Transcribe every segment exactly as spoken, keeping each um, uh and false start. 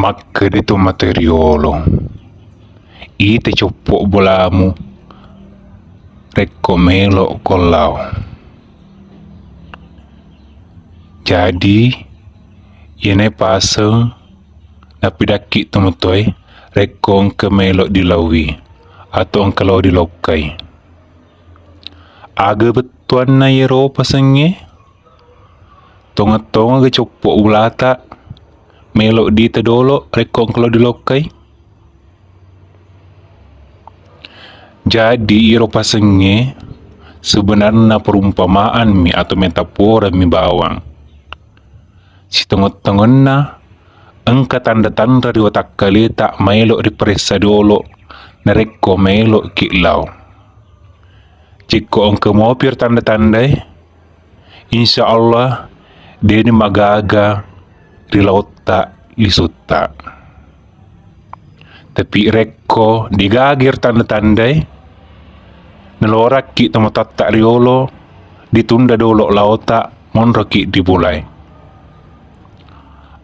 Makkeda to mate riolo, ita coppo bolamu rekko melo ko lao. Jadi, iyanae paseng napidakki to matoe rekko engka melo dilaui atau engka lao dilokkai. Aga bettuanna iyaro pasengnge? Tongeng-tongeng ga coppo bolata melo dita dolo rekko engka lao dilokkai? Jadi, iro pasengnge sebenarna perumpamaanmi atau metaforami bawang. Sitongeng-tongenna engka tanra-tanra ri watakkaleta maelo riparessa dolo narekko meloki lao. Jekko engka mopi ro tanra-tanrae, insya Allah, deni magaga ri laotta lisutta. Tapi rekko degaga ro tanra-tanrae, nalorakki tomatoatta riolo, ditunda dolo laota, monroki ri bolae.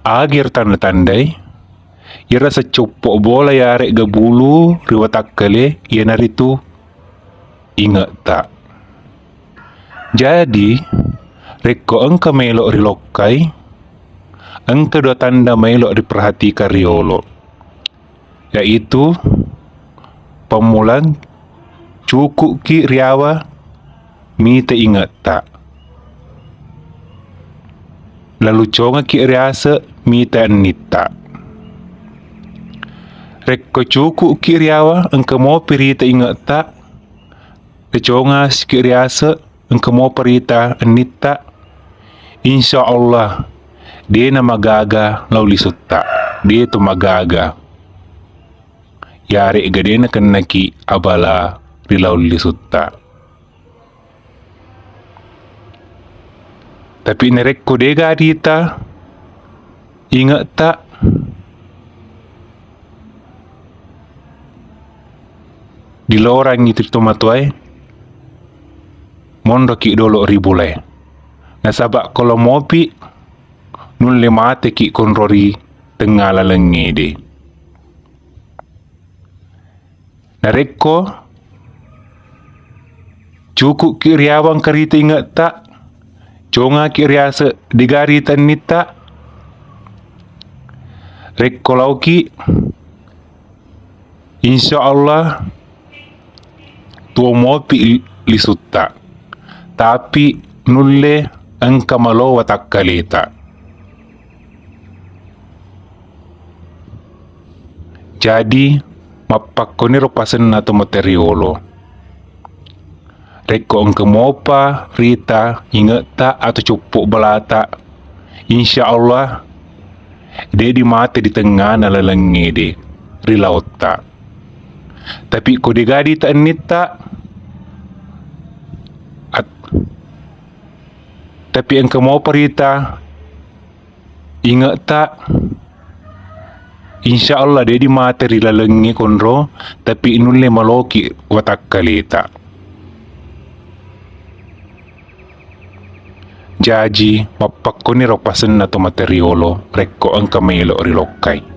Aga ro tanra-tanrae, iyarasa coppo bola yaregga bulu ri watakkale, iyanaritu inge'ta. Jadi, rekko engka melo rilokkai, engka dua tanda melo riperhatikang riolo, yaitu pammulang cukukki riawa mita inge'ta, lalu congaki riase mita ennitta. Rekko cukukki riawa engka mopi rita inge'ta, ricongasiki riase engka mopa rita ennitta, insya Allah, dena magaga lao lisutta, deto magaga. Yaregga dena kennaki abala ri lao lisutta. Tapi narekko dega rita inge'ta, dilorangngi tu tomatoae, monroki dolo ri bolae. Nasaba ko lao mopi, nulle mateki konro ri tengnga lalengngede. Narekko cukukki riawa engka rita inge'ta, congaki riase dega rita ennitta, rekko laoki, insya Allah, tuo mopi lisutta, tapi nulle engka malo watakkaleta. Jadi, mappakkoniro pasenna to mate riolo. Rekko engka mopa rita inge'ta atau coppo bolata, insya Allah, de di mate di tengngana lalengngede ri laotta. Tapi ko dega rita ennitta, at-, tapi engka mopa rita inge'ta, insya Allah, de di mate ri lalengnge konro, tapi nulle maloki watakkaleta. Jaji, mappakkoniro pasenna to mate riolo rekko engka melo rilokkai.